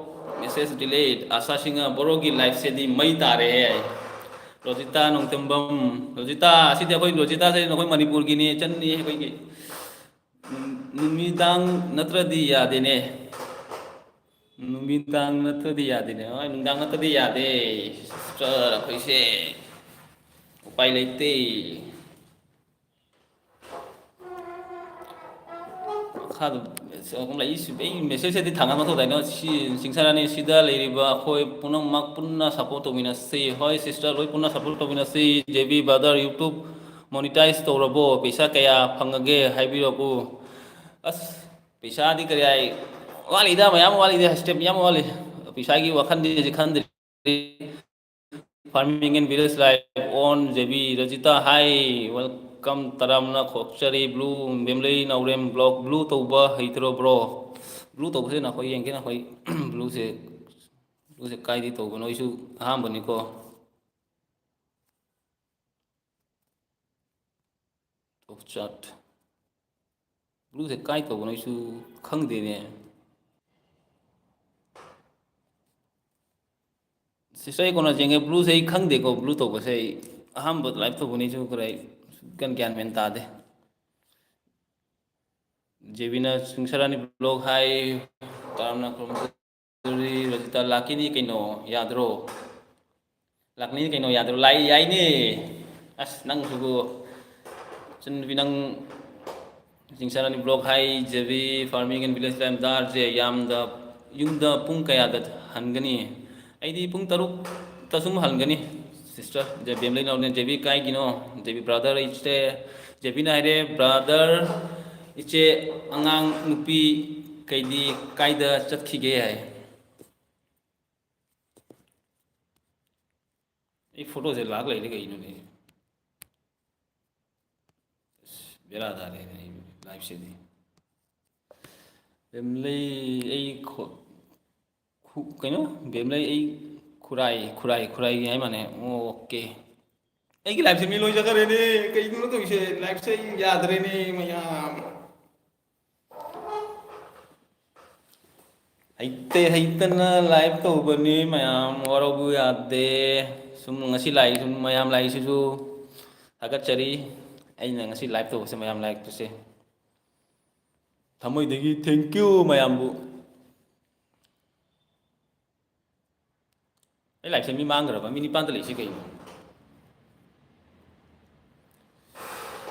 message delete, ꯑꯁꯥ ꯁꯤꯡꯍ, ꯕꯣꯔꯣꯒꯤ live ꯁꯦꯗꯤ ꯃꯩ ꯇꯥꯔꯦ ꯍꯥꯏ꯫ ꯔꯣꯖꯤꯇꯥ ꯅꯣꯡꯊꯦꯝꯕꯝ, ꯔꯣꯖꯤꯇꯥ, ꯑꯁꯤꯗꯤ ꯑꯩꯈꯣꯏ ꯔꯣꯖꯤꯇꯥꯁꯦ ꯅꯈꯣꯏ ꯃꯅꯤꯄꯨꯔꯒꯤꯅꯤ, ꯏꯆꯟꯅꯤ ꯑꯩꯈꯣꯏꯒꯤ꯫ ꯅꯨ-, ꯅꯨꯃꯤꯗꯥꯡ ꯅꯠꯇ꯭ꯔꯗꯤ ꯌꯥꯗꯦꯅꯦ꯫ ꯅꯨꯃꯤꯗꯥꯡ ꯅꯠꯇ꯭ꯔꯗꯤ ꯌꯥꯗꯦꯅꯦ꯫ ꯍꯣꯏ, ꯅꯨꯡꯗꯥꯡ ꯅꯠꯇ꯭ꯔꯗꯤ ꯌꯥꯗꯦ꯫ Sister, ꯑꯩꯈꯣꯏꯁꯦ ꯎꯄꯥꯏ ꯂꯩꯇꯦ꯫ ꯃꯈꯥꯗ ꯑꯍꯨꯝ ꯂꯩ꯫ ꯑꯩ message ꯁꯤꯗꯤ ꯊꯥꯡꯒꯠ ꯃꯊꯧ ꯇꯥꯏꯅ꯫ ꯁꯤ ꯆꯤꯡꯁꯔꯅꯤ, ꯁꯤꯗ ꯂꯩꯔꯤꯕ ꯑꯩꯈꯣꯏ ꯄꯨꯝꯅꯃꯛ ꯄꯨꯟꯅ support ꯇꯧꯃꯤꯟꯅꯁꯤ꯫ ꯍꯣꯏ, sister, ꯂꯣꯏ ꯄꯨꯟꯅ support ꯇꯧꯃꯤꯟꯅꯁꯤ꯫ ꯖꯦꯕꯤ brother, YouTube monetize ꯇꯧꯔꯕꯣ? ꯄꯩꯁꯥ ꯀꯌꯥ ꯐꯪꯉꯒꯦ ꯍꯥꯏꯕꯤꯔꯛꯎ꯫ ꯑꯁ, ꯄꯩꯁꯥꯗꯤ ꯀꯔꯤ ꯍꯥꯏ, ꯋꯥꯠꯂꯤꯗ, ꯃꯌꯥꯝ ꯋꯥꯠꯂꯤꯗ, step ꯌꯥꯝ ꯋꯥꯠꯂꯤ꯫ ꯄꯩꯁꯥꯒꯤ ꯋꯥꯈꯜꯗꯤ ꯍꯧꯖꯤꯛ ꯈꯟꯗ꯭ꯔꯤ꯫ Farming and Village Life on Jebi, Rajita, hi, welcome, ꯇꯔꯥꯝꯅ ꯈꯣꯛꯆꯔꯤ꯫ Blue, ꯕꯦꯝꯂꯩ ꯅꯥꯎꯔꯦꯝ block, blue ꯇꯧꯕ ꯍꯩꯇ꯭ꯔꯣ bro? Blue ꯇꯧꯕꯁꯦ ꯅꯈꯣꯏ ꯌꯦꯡꯒꯦ, ꯅꯈꯣꯏ blue ꯁꯦ, blue ꯁꯦ ꯀꯥꯏꯗꯩ ꯇꯧꯕꯅꯣ? ꯑꯩꯁꯨ ꯑꯍꯥꯟꯕꯅꯤꯀꯣ꯫ Top chart꯫ Blue ꯁꯦ ꯀꯥꯏ ꯇꯧꯕꯅꯣ ꯑꯩꯁꯨ ꯈꯪꯗꯦꯅꯦ꯫ Sister, ꯑꯩ ꯀꯣꯟꯅ ꯌꯦꯡꯒꯦ꯫ Blue ꯁꯦ ꯑꯩ ꯈꯪꯗꯦꯀꯣ, blue ꯇꯧꯕꯁꯦ꯫ ꯑꯩ ꯑꯍꯥꯟꯕ live ꯇꯧꯕꯅꯤ, ꯑꯩꯁꯨ ꯈꯔ ꯒ꯭ꯌꯥꯟ, ꯒ꯭ꯌꯥꯟ ꯃꯦꯟ ꯇꯥꯗꯦ꯫ ꯖꯦꯕꯤꯅ ꯆꯤꯡꯁꯔꯥꯅꯤ block, hi, ꯇꯔꯥꯝꯅ ꯈꯨꯔꯨꯝꯖꯔꯤ꯫ ꯔꯖꯤꯇꯥ, ꯂꯥꯛꯈꯤꯅꯤ ꯀꯩꯅꯣ, ꯌꯥꯗ꯭ꯔꯣ? ꯂꯥꯛꯅꯤ ꯀꯩꯅꯣ, ꯌꯥꯗ꯭ꯔꯣ? ꯂꯥꯛꯏ, ꯌꯥꯏꯅꯦ꯫ ꯑꯁ, ꯅꯪꯁꯤꯕꯨ꯫ ꯏꯆꯟꯅꯨꯄꯤ, ꯅꯪ ꯆꯤꯡꯁꯔꯥꯅꯤ block, hi, Jebi, Farming and Village Life ꯗꯥꯔꯁꯦ ꯌꯥꯝꯗ, ꯌꯨꯝꯗ ꯄꯨꯡ ꯀꯌꯥꯗ ꯍꯟꯒꯅꯤ? ꯑꯩꯗꯤ ꯄꯨꯡ ꯇꯔꯨꯛꯇ ꯁꯨꯝ ꯍꯟꯒꯅꯤ, sister꯫ ꯖꯦ ꯕꯦꯝꯂꯩ ꯅꯥꯎꯅꯦ, ꯖꯦꯕꯤ ꯀꯥꯏꯒꯤꯅꯣ? ꯖꯦꯕꯤ brother, ꯏꯆꯦ꯫ ꯖꯦꯕꯤꯅ ꯍꯥꯏꯔꯦ, brother, ꯏꯆꯦ, ꯑꯉꯥꯡ ꯅꯨꯄꯤ ꯀꯩꯗꯤ ꯀꯥꯏꯗ ꯆꯠꯈꯤꯒꯦ ꯍꯥꯏ꯫ ꯑꯩ ꯐꯣꯇꯣꯁꯦ ꯂꯥꯛ ꯂꯩꯔꯦ ꯀꯩꯅꯣꯅꯦ? ꯑꯁ, ꯕꯦꯔꯥ ꯇꯥꯔꯦꯅꯦ ꯑꯩ ꯂꯥꯏꯐꯁꯤꯗꯤ꯫ ꯕꯦꯝꯂꯩ, ꯑꯩ ꯈꯨ-, ꯈꯨ-, ꯀꯩꯅꯣ? ꯕꯦꯝꯂꯩ, ꯑꯩ ꯈꯨꯔꯥꯏ, ꯈꯨꯔꯥꯏ, ꯈꯨꯔꯥꯏꯒꯤ ꯍꯥꯏ ꯃꯥꯅꯦ꯫ ꯑꯣꯀꯦ꯫ ꯑꯩꯒꯤ ꯂꯥꯏꯐꯁꯦ ꯃꯤ ꯂꯣꯏ ꯆꯠꯈ꯭ꯔꯦꯅꯦ꯫ ꯀꯩꯅꯣ ꯇꯧꯔꯤꯁꯦ? ꯂꯥꯏꯐꯁꯦ ꯑꯩ ꯌꯥꯗ꯭ꯔꯦꯅꯦ ꯃꯌꯥꯝ꯫ ꯍꯩꯇꯦ ꯍꯩꯇꯅ ꯂꯥꯏꯚ ꯇꯧꯕꯅꯤ ꯃꯌꯥꯝ, ꯋꯥꯔꯧꯕ ꯌꯥꯗꯦ꯫ ꯁꯨꯝ ꯉꯁꯤ ꯂꯥꯛꯏ, ꯁꯨꯝ ꯃꯌꯥꯝ ꯂꯥꯛꯏꯁꯤꯁꯨ ꯊꯥꯒꯠꯆꯔꯤ꯫ ꯑꯩꯅ ꯉꯁꯤ ꯂꯥꯏꯚ ꯇꯧꯕꯁꯦ ꯃꯌꯥꯝ ꯂꯥꯛꯄꯁꯦ ꯊꯃꯣꯏꯗꯒꯤ thank you ꯃꯌꯥꯝꯕꯨ꯫ ꯑꯩ ꯂꯥꯏꯐꯁꯦ ꯃꯤ ꯃꯥꯡꯈ꯭ꯔꯕ? ꯃꯤ ꯅꯤꯄꯥꯟꯗ ꯂꯩꯁꯤ ꯀꯩꯅꯣ?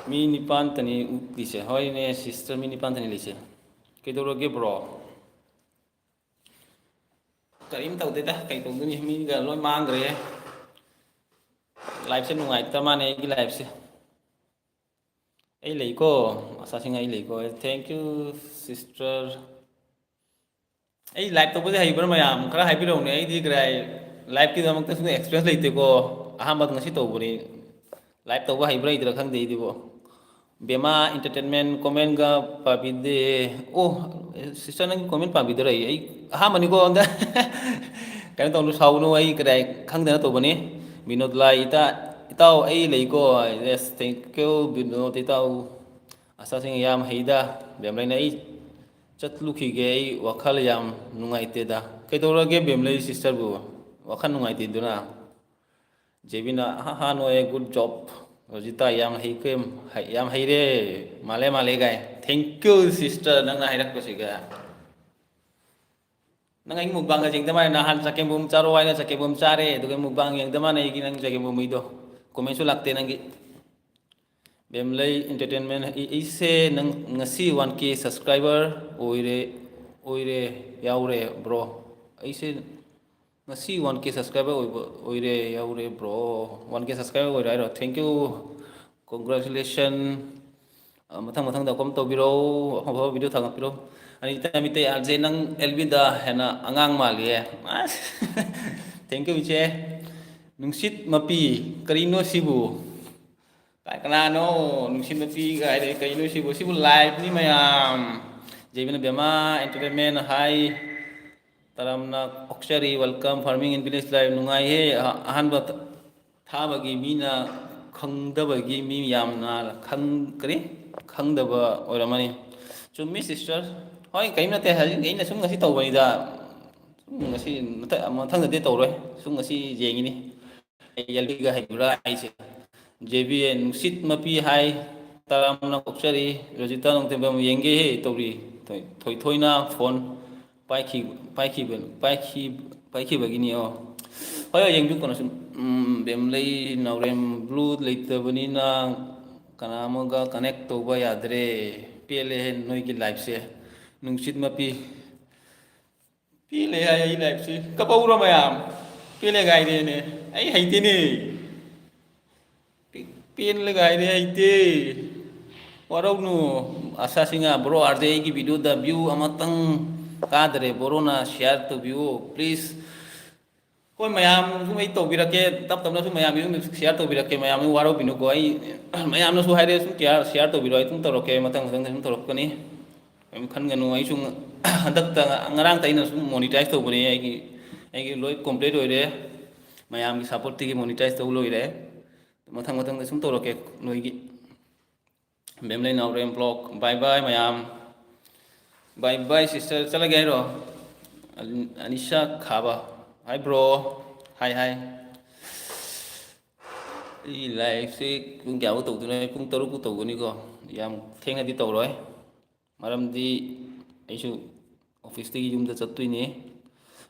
ꯃꯤ ꯅꯤꯄꯥꯟꯇꯅꯤ ꯎꯠꯂꯤꯁꯦ꯫ ꯍꯣꯏꯅꯦ ꯁꯤꯁꯇꯔ, ꯃꯤ ꯅꯤꯄꯥꯟꯇꯅꯤ ꯂꯩꯁꯦ꯫ ꯀꯩꯗꯧꯔꯒꯦ ꯕ꯭ꯔꯣ? ꯀꯔꯤꯝ ꯇꯧꯗꯦꯗ, ꯀꯩ ꯇꯧꯗꯣꯏꯅꯤ? ꯃꯤꯒ ꯂꯣꯏ ꯃꯥꯡꯈ꯭ꯔꯦ꯫ ꯂꯥꯏꯐꯁꯦ ꯅꯨꯡꯉꯥꯏꯇ ꯃꯥꯅꯦ ꯑꯩꯒꯤ ꯂꯥꯏꯐꯁꯦ꯫ ꯑꯩ ꯂꯩꯀꯣ, ꯑꯁꯥꯁꯤꯡ ꯑꯩ ꯂꯩꯀꯣ꯫ Thank you sister꯫ ꯑꯩ ꯂꯥꯏꯚ ꯇꯧꯕꯁꯦ ꯍꯩꯕ꯭ꯔꯥ ꯃꯌꯥꯝ? ꯈꯔ ꯍꯥꯏꯕꯤꯔꯛꯎꯅꯦ꯫ ꯑꯩꯗꯤ ꯀꯔꯥꯏ ꯂꯥꯏꯚꯀꯤꯗꯃꯛꯇꯁꯨ ꯑꯦꯛꯁꯄꯤꯔꯤꯌꯦꯟꯁ ꯂꯩꯇꯦꯀꯣ, ꯑꯍꯥꯟꯕ ꯉꯁꯤ ꯇꯧꯕꯅꯤ꯫ ꯂꯥꯏꯚ ꯇꯧꯕ ꯍꯩꯕ꯭ꯔꯥ ꯍꯩꯇ꯭ꯔꯥ ꯈꯪꯗꯦ ꯑꯩꯗꯤꯕꯣ꯫ ꯕꯦꯃꯥ ꯏꯟꯇꯔꯇꯦꯟꯃꯦꯟ ꯀꯣꯃꯦꯟꯒ ꯄꯥꯕꯤꯗꯦ꯫ ꯑꯣ, ꯁꯤꯁꯇꯔ ꯅꯪꯒꯤ ꯀꯣꯃꯦꯟ ꯄꯥꯕꯤꯗꯔ ꯑꯩ, ꯑꯩ ꯑꯍꯥꯟꯕꯅꯤꯀꯣ꯫ ꯑꯝꯇ ꯀꯩꯅꯣ ꯇꯧꯅꯨ, ꯁꯥꯎꯒꯅꯨ, ꯑꯩ ꯀꯗꯥꯏ ꯈꯪꯗꯅ ꯇꯧꯕꯅꯤ꯫ ꯕꯤꯅꯣꯗ ꯂꯥꯏ ꯏꯇꯥ, ꯏꯇꯥꯎ ꯑꯩ ꯂꯩꯀꯣ꯫ Yes, thank you ꯕꯤꯅꯣꯗ ꯏꯇꯥꯎ꯫ ꯑꯁꯥꯁꯤꯡ ꯌꯥꯝ ꯍꯩꯗ꯫ ꯕꯦꯝꯂꯩꯅ ꯑꯩ ꯆꯠꯂꯨꯈꯤꯒꯦ, ꯑꯩ ꯋꯥꯈꯜ ꯌꯥꯝ ꯅꯨꯡꯉꯥꯏꯇꯦꯗ꯫ ꯀꯩꯗꯧꯔꯒꯦ ꯕꯦꯝꯂꯩ ꯁꯤꯁꯇꯔꯕꯨ ꯋꯥꯈꯜ ꯅꯨꯡꯉꯥꯏꯇꯦꯗꯨꯅ? ꯖꯦꯕꯤꯅ, "ꯑꯍꯥ ꯍꯥ ꯅꯣꯏ, good job꯫ ꯔꯣꯖꯤꯇꯥ, ꯌꯥꯝ ꯍꯩꯈ꯭ꯔꯦ, ꯍꯩ-, ꯌꯥꯝ ꯍꯩꯔꯦ꯫ ꯃꯥꯜꯂꯦ, ꯃꯥꯜꯂꯦ ꯒꯥꯏ꯫ Thank you sister, ꯅꯪꯅ ꯍꯥꯏꯔꯛꯄꯁꯤꯒ꯫ ꯅꯪ ꯑꯩꯒꯤ ꯃꯨꯛꯕꯥꯡꯒ ꯌꯦꯡꯗ ꯃꯥꯜꯂꯦ꯫ ꯅꯍꯥꯟ ꯆꯀꯦꯝꯕꯨꯝ ꯆꯥꯔꯣ ꯍꯥꯏꯅ ꯆꯀꯦꯝꯕꯨꯝ ꯆꯥꯔꯦ, ꯑꯗꯨꯒ ꯃꯨꯛꯕꯥꯡ ꯌꯦꯡꯗ ꯃꯥꯜꯂꯦ ꯑꯩꯒꯤ ꯅꯪ ꯆꯒꯦꯝꯕꯨꯝ ꯃꯤꯗꯣ꯫ ꯀꯣꯃꯦꯟꯁꯨ ꯂꯥꯛꯇꯦ ꯅꯪꯒꯤ꯫ ꯕꯦꯝꯂꯩ ꯏꯟꯇꯔꯇꯦꯟꯃꯦꯟ, ꯑꯩ, ꯑꯩꯁꯦ ꯅꯪ ꯉꯁꯤ one K subscriber ꯑꯣꯏꯔꯦ, ꯑꯣꯏꯔꯦ, ꯌꯥꯎꯔꯦ ꯕ꯭ꯔꯣ꯫ ꯑꯩꯁꯦ ꯉꯁꯤ one K subscriber ꯑꯣꯏꯕ, ꯑꯣꯏꯔꯦ, ꯌꯥꯎꯔꯦ ꯕ꯭ꯔꯣ꯫ One K subscriber ꯑꯣꯏꯔꯦ ꯍꯥꯏꯔꯣ? Thank you, congratulation꯫ ꯑ, ꯃꯊꯪ ꯃꯊꯪꯗ ꯑꯄ꯭ꯂꯣꯗ ꯇꯧꯕꯤꯔꯛꯎ, ꯑꯐ ꯑꯐꯕ video ꯊꯥꯒꯠꯄꯤꯔꯛꯎ꯫ Anita Meitei R J, ꯅꯪ ꯑꯦꯜꯕꯤꯗ ꯍꯦꯟꯅ ꯑꯉꯥꯡ ꯃꯥꯜꯂꯤꯌꯦ꯫ ꯑꯁ, thank you ꯏꯆꯦ꯫ ꯅꯨꯡꯁꯤꯠ ꯃꯄꯤ, ꯀꯔꯤꯅꯣ ꯁꯤꯕꯨ? ꯀꯥꯏ, ꯀꯅꯥꯅꯣ? ꯅꯨꯡꯁꯤꯠ ꯃꯄꯤꯒ ꯍꯥꯏꯔꯛꯏ, ꯀꯔꯤꯅꯣ ꯁꯤꯕꯨ? ꯁꯤꯕꯨ live ꯅꯤ ꯃꯌꯥꯝ꯫ ꯖꯦꯕꯤꯅ ꯕꯦꯃꯥ Entertainment ꯍꯥꯏ꯫ ꯇꯔꯥꯝꯅ ꯑꯣꯛꯆꯔꯤ, welcome Farming in Village Live꯫ ꯅꯨꯡꯉꯥꯏꯍꯦ꯫ ꯑꯍ-, ꯑꯍꯥꯟꯕ ꯊꯥꯕꯒꯤ ꯃꯤꯅ ꯈꯪꯗꯕꯒꯤ ꯃꯤ ꯌꯥꯝꯅ ꯈꯪ-, ꯀꯔꯤ? ꯈꯪꯗꯕ ꯑꯣꯏꯔꯝꯃꯅꯤ꯫ ꯆꯨꯝꯃꯤ sister꯫ ꯍꯣꯏ, ꯀꯔꯤꯝ ꯅꯠꯇꯦ꯫ ꯍꯧꯖꯤꯛ ꯑꯩꯅ ꯁꯨꯝ ꯉꯁꯤ ꯇꯧꯕꯅꯤꯗ꯫ ꯁꯨꯝ ꯉꯁꯤ ꯃꯊ-, ꯃꯊꯪꯗꯗꯤ ꯇꯧꯔꯣꯏ꯫ ꯁꯨꯝ ꯉꯁꯤ ꯌꯦꯡꯉꯤꯅꯤ꯫ ꯑꯩ ꯌꯥꯜꯕꯤꯒ ꯍꯩꯕ꯭ꯔꯥ ꯍꯥꯏꯁꯦ꯫ ꯖꯦ ꯕꯤ ꯑꯦ ꯅꯨꯡꯁꯤꯠ ꯃꯄꯤ ꯍꯥꯏ꯫ ꯇꯔꯥꯝꯅ ꯑꯣꯛꯆꯔꯤ꯫ ꯔꯣꯖꯤꯇꯥ ꯅꯣꯡꯊꯦꯝꯕꯝ ꯌꯦꯡꯒꯦꯍꯦ ꯇꯧꯔꯤ꯫ ꯊꯣꯏ-, ꯊꯣꯏꯊꯣꯏꯅ phone ꯄꯥꯏꯈꯤ-, ꯄꯥꯏꯈꯤꯕ-, ꯄꯥꯏꯈꯤ-, ꯄꯥꯏꯈꯤꯕꯒꯤꯅꯤ꯫ ꯑꯣ, ꯍꯣꯏ, ꯍꯣꯏ, ꯌꯦꯡꯕꯤꯌꯨ꯫ ꯀꯩꯅꯣ ꯁꯨꯝ, ꯎꯝ, ꯕꯦꯝꯂꯩ ꯅꯥꯎꯔꯦꯝ blue ꯂꯩꯇꯕꯅꯤꯅ ꯀꯅꯥ ꯑꯃꯒ connect ꯇꯧꯕ ꯌꯥꯗ꯭ꯔꯦ꯫ ꯄꯦꯜꯂꯦꯍꯦ ꯅꯣꯏꯒꯤ live ꯁꯦ꯫ ꯅꯨꯡꯁꯤꯠ ꯃꯄꯤ꯫ ꯄꯦꯜꯂꯦ ꯍꯥꯏ ꯑꯩ live ꯁꯤ꯫ ꯀꯞꯍꯧꯔꯣ ꯃꯌꯥꯝ꯫ ꯄꯦꯜꯂꯦ ꯒꯥꯏꯔꯦꯅꯦ꯫ ꯑꯩ ꯍꯩꯇꯦꯅꯦ꯫ ꯄꯦ-, ꯄꯦꯜꯂꯦ ꯒꯥꯏꯔꯦ ꯍꯩꯇꯦ꯫ ꯋꯥꯔꯧꯅꯨ꯫ ꯑꯁꯥꯁꯤꯡ ꯉꯥ, bro, ꯑꯥꯔ ꯖꯦ ꯑꯩꯒꯤ video ꯗ view ꯑꯃꯇꯪ ꯀꯥꯗ꯭ꯔꯦ꯫ Bro ꯅ share ꯇꯧꯕꯤꯌꯨ, please꯫ ꯍꯣꯏ, ꯃꯌꯥꯝ ꯁꯨꯝ ꯑꯩ ꯇꯧꯕꯤꯔꯛꯀꯦ, ꯇꯞ ꯇꯞꯅꯁꯨ ꯃꯌꯥꯝꯒꯤ ꯁꯨꯝ share ꯇꯧꯕꯤꯔꯛꯀꯦ꯫ ꯃꯌꯥꯝ ꯋꯥꯔꯧꯕꯤꯅꯨꯀꯣ꯫ ꯑꯩ ꯃꯌꯥꯝꯅꯁꯨ ꯍꯥꯏꯔꯦ, ꯁꯨꯝ share, share ꯇꯧꯕꯤꯔꯣ꯫ ꯑꯩ ꯑꯗꯨꯝ ꯇꯧꯔꯛꯀꯦ, ꯃꯊꯪ ꯃꯊꯪꯗ ꯁꯨꯝ ꯇꯧꯔꯛꯀꯅꯤ꯫ ꯀꯩꯝ ꯈꯟꯒꯅꯨ꯫ ꯑꯩꯁꯨ ꯍꯟꯗꯛꯇ, ꯉꯔꯥꯡꯇ ꯑꯩꯅ ꯁꯨꯝ monetize ꯇꯧꯕꯅꯦ꯫ ꯑꯩꯒꯤ, ꯑꯩꯒꯤ ꯂꯣꯏ complete ꯑꯣꯏꯔꯦ꯫ ꯃꯌꯥꯝꯒꯤ support ꯇꯒꯤ monetize ꯇꯧ ꯂꯣꯏꯔꯦ꯫ ꯃꯊꯪ ꯃꯊꯪꯗ ꯁꯨꯝ ꯇꯧꯔꯛꯀꯦ ꯅꯣꯏꯒꯤ꯫ ꯕꯦꯝꯂꯩ ꯅꯥꯎꯔꯦꯝ vlog꯫ Bye bye ꯃꯌꯥꯝ꯫ Bye bye sister꯫ ꯆꯠꯂꯒꯦ ꯍꯥꯏꯔꯣ? ꯑꯅꯤꯁꯥ ꯈꯥꯕ꯫ Hi bro꯫ Hi, hi꯫ ꯑꯩ live ꯁꯦ ꯄꯨꯡ ꯀꯌꯥꯐꯥꯎ ꯇꯧꯗꯣꯏꯅꯣ? ꯑꯩ ꯄꯨꯡ ꯇꯔꯨꯛ ꯐꯥꯎ ꯇꯧꯒꯅꯤꯀꯣ꯫ ꯌꯥꯝ ꯊꯦꯡꯅꯗꯤ ꯇꯧꯔꯣꯏ꯫ ꯃꯔꯝꯗꯤ ꯑꯩꯁꯨ office ꯇꯒꯤ ꯌꯨꯝꯗ ꯆꯠꯇꯣꯏꯅꯤ꯫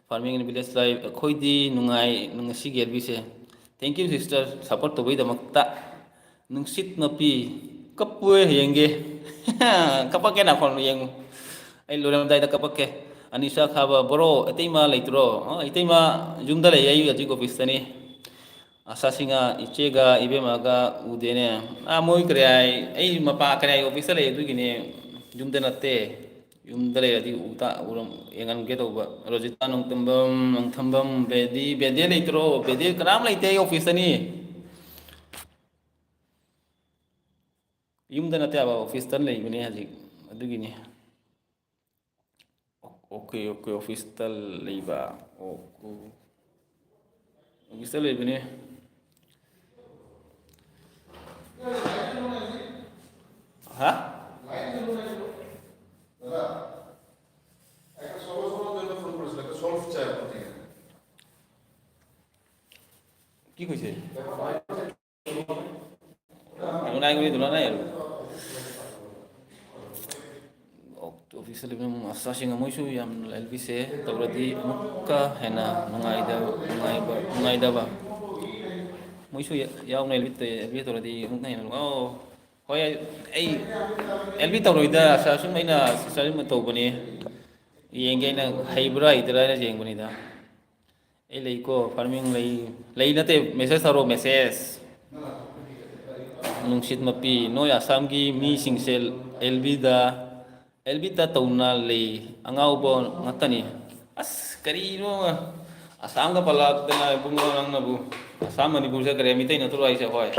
Farming in Village Live꯫ ꯑꯩꯈꯣꯏꯗꯤ ꯅꯨꯡꯉꯥꯏ ꯉꯁꯤꯒꯤ ꯑꯦꯜꯕꯤꯁꯦ꯫ Thank you sister, support ꯇꯧꯕꯒꯤꯗꯃꯛꯇ꯫ ꯅꯨꯡꯁꯤꯠ ꯃꯄꯤ꯫ ꯀꯞꯄꯨꯍꯦ ꯌꯦꯡꯒꯦ꯫ ꯀꯞꯄꯛꯀꯦ ꯅꯥꯈꯣꯟ ꯌꯦꯡꯉꯨ꯫ ꯑꯩ ꯂꯣꯏꯔꯝꯗꯥꯏꯗ ꯀꯞꯄꯛꯀꯦ꯫ ꯑꯅꯤꯁꯥ ꯈꯥꯕ, bro, ꯏꯇꯩꯃ ꯂꯩꯇ꯭ꯔꯣ? ꯑ, ꯏꯇꯩꯃ ꯌꯨꯝꯗ ꯂꯩ, ꯑꯩ ꯍꯧꯖꯤꯛ office ꯇꯅꯤ꯫ ꯑꯁꯥꯁꯤꯡ ꯉꯥ, ꯏꯆꯦꯒ ꯏꯕꯦꯝꯃꯒ ꯎꯗꯦꯅꯦ꯫ ꯑꯥ, ꯃꯣꯏ ꯀꯔꯤ ꯍꯥꯏ, ꯑꯩ ꯃꯄꯥ ꯀꯔꯤ ꯍꯥꯏ office ꯇ ꯂꯩ, ꯑꯗꯨꯒꯤꯅꯦ, ꯌꯨꯝꯗ ꯅꯠꯇꯦ꯫ ꯌꯨꯝꯗ ꯂꯩꯔꯗꯤ ꯎꯇꯥ-, ꯎꯔꯝ-, ꯌꯦꯡꯍꯟꯒꯦ ꯇꯧꯕ꯫ ꯔꯣꯖꯤꯇꯥ ꯅꯣꯡꯊꯝꯕꯝ, ꯅꯣꯡꯊꯝꯕꯝ, ꯕꯦꯗꯤ, ꯕꯦꯗꯤ ꯂꯩꯇ꯭ꯔꯣ? ꯕꯦꯗꯤ ꯀꯅꯥꯝ ꯂꯩꯇꯦ, ꯑꯩ ꯑꯣꯐꯤꯁꯇꯅꯤ꯫ ꯌꯨꯝꯗ ꯅꯠꯇꯦ ꯍꯥꯏꯕ, ꯑꯣꯐꯤꯁꯇ ꯂꯩꯕꯅꯦ ꯍꯧꯖꯤꯛ, ꯑꯗꯨꯒꯤꯅꯤ꯫ ꯑꯣꯀꯦ, ꯑꯣꯀꯦ, ꯑꯣꯐꯤꯁꯇ ꯂꯩꯕ꯫ ꯑꯣ, ꯑꯣ꯫ ꯑꯣꯐꯤꯁꯇ ꯂꯩꯕꯅꯦ꯫ ꯍꯥ? কি কৈছে? ꯑꯗꯨ ꯅꯥꯏ ꯒꯨꯂꯤ ꯗꯨꯅ ꯅꯥꯏ ꯑꯗꯨ꯫ ꯑꯣꯐꯤꯁꯇ ꯂꯩꯕ ꯑꯁꯥꯁꯤꯡ ꯃꯣꯏꯁꯨ ꯌꯥꯝ ꯑꯦꯜ ꯕꯤꯁꯦ ꯇꯧꯔꯗꯤ ꯑꯃꯨꯛꯀ ꯍꯦꯟꯅ ꯅꯨꯡꯉꯥꯏꯗ-, ꯅꯨꯡꯉꯥꯏꯕ, ꯅꯨꯡꯉꯥꯏꯗꯕ꯫ ꯃꯣꯏꯁꯨ ꯌꯥꯎꯅ ꯑꯦꯜ ꯕꯤ ꯇꯧꯔꯗꯤ ꯑꯃꯨꯛꯀ ꯍꯦꯟꯅ ꯅꯨꯡꯉꯥꯏ-, ꯑꯣ, ꯍꯣꯏ, ꯑꯩ, ꯑꯩ ꯑꯦꯜ ꯕꯤ ꯇꯧꯔꯣꯏꯗ, ꯁꯥꯔ, ꯁꯨꯝ ꯑꯩꯅ ꯁꯤꯁꯇꯔ ꯑꯃ ꯇꯧꯕꯅꯤ꯫ ꯌꯦꯡꯒꯦ, ꯑꯩꯅ ꯍꯩꯕ꯭ꯔꯥ ꯍꯩꯇ꯭ꯔꯥ ꯍꯥꯏꯅ ꯌꯦꯡꯕꯅꯤꯗ꯫ ꯑꯩ ꯂꯩꯀꯣ, ꯐꯥꯔꯃꯤꯡ ꯂꯩ꯫ ꯂꯩ ꯅꯠꯇꯦ, ꯃꯦꯁꯦꯖ ꯊꯥꯔꯛꯑꯣ, ꯃꯦꯁꯦꯖ꯫ ꯅꯨꯡꯁꯤꯠ ꯃꯄꯤ, ꯅꯣꯏ ꯑꯁꯥꯝꯒꯤ ꯃꯤꯁꯤꯡꯁꯦ ꯑꯦꯜ ꯕꯤꯗ, ꯑꯦꯜ ꯕꯤꯗ ꯇꯧꯅ ꯂꯩ, ꯑꯉꯥꯎꯕ ꯉꯥꯛꯇꯅꯤ꯫ ꯑꯁ, ꯀꯔꯤꯅꯣ? ꯑꯁꯥꯝꯒ ꯄꯜꯂꯛꯇꯅ ꯏꯕꯨꯡꯉꯣ ꯅꯪꯅꯕꯨ꯫ ꯑꯁꯥꯝ ꯃꯅꯤꯄꯨꯔ ꯆꯠꯈ꯭ꯔꯦ, ꯃꯤꯇꯩ ꯅꯠꯇ꯭ꯔꯣ ꯍꯥꯏꯁꯦ? ꯍꯣꯏ꯫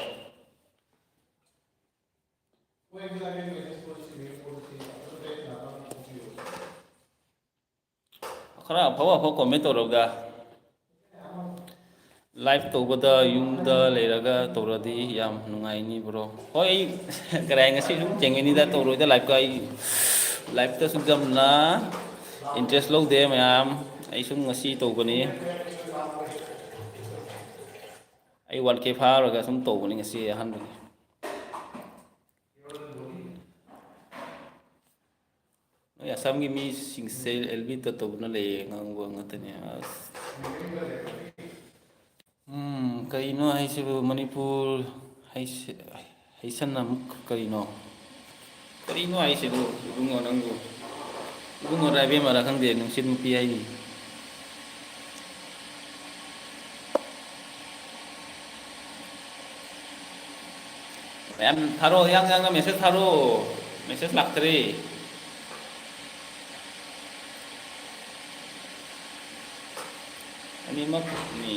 ꯈꯔ ꯑꯐꯕ ꯑꯐꯕ ꯀꯣꯃꯦꯟ ꯇꯧꯔꯛꯎꯗ꯫ ꯂꯥꯏꯚ ꯇꯧꯕꯗ ꯌꯨꯝꯗ ꯂꯩꯔꯒ ꯇꯧꯔꯗꯤ ꯌꯥꯝ ꯅꯨꯡꯉꯥꯏꯅꯤ, ꯕ꯭ꯔꯣ꯫ ꯍꯣꯏ, ꯑꯩ ꯀꯔꯥꯏ ꯉꯁꯤ ꯁꯨꯝ ꯊꯦꯡꯒꯅꯤꯗ, ꯇꯧꯔꯣꯏꯗ ꯂꯥꯏꯚꯀ꯫ ꯑꯩ ꯂꯥꯏꯚꯇ ꯁꯨꯝ ꯌꯥꯝꯅ ꯏꯟꯇꯔꯦꯁ ꯂꯧꯗꯦ, ꯃꯌꯥꯝ꯫ ꯑꯩ ꯁꯨꯝ ꯉꯁꯤ ꯇꯧꯕꯅꯤ꯫ ꯑꯩ ꯋꯥꯟ ꯀꯦ ꯐꯥꯔꯒ ꯁꯨꯝ ꯇꯧꯕꯅꯤ ꯉꯁꯤ ꯑꯍꯥꯟꯕꯅꯤ꯫ ꯅꯣꯏ ꯑꯁꯥꯝꯒꯤ ꯃꯤꯁꯤꯡꯁꯦ ꯑꯦꯜ ꯕꯤ ꯇꯠꯇꯧꯕꯅ ꯂꯩꯌꯦ, ꯉꯥꯡꯕ ꯉꯥꯛꯇꯅꯦ꯫ ꯑꯁ꯫ ꯎꯝ, ꯀꯩꯅꯣ ꯍꯥꯏꯁꯤꯕꯨ? ꯃꯅꯤꯄꯨꯔ ꯍꯩꯁ-, ꯍꯩꯁꯟꯅ ꯑꯃꯨꯛ ꯀꯔꯤꯅꯣ? ꯀꯔꯤꯅꯣ ꯍꯥꯏꯁꯤꯕꯨ, ꯏꯕꯨꯡꯉꯣ ꯅꯪꯕꯨ? ꯏꯕꯨꯡꯉꯣꯔ ꯏꯕꯦꯝꯃꯔ ꯈꯪꯗꯦ, ꯅꯨꯡꯁꯤꯠ ꯅꯨꯄꯤ ꯍꯥꯏꯅꯤ꯫ ꯃꯌꯥꯝ ꯊꯥꯔꯛꯑꯣ, ꯌꯥꯡ ꯌꯥꯡꯅ ꯃꯦꯁꯦꯖ ꯊꯥꯔꯛꯑꯣ꯫ ꯃꯦꯁꯦꯖ ꯂꯥꯛꯇ꯭ꯔꯤ꯫ ꯃꯤꯃꯛꯅꯤ꯫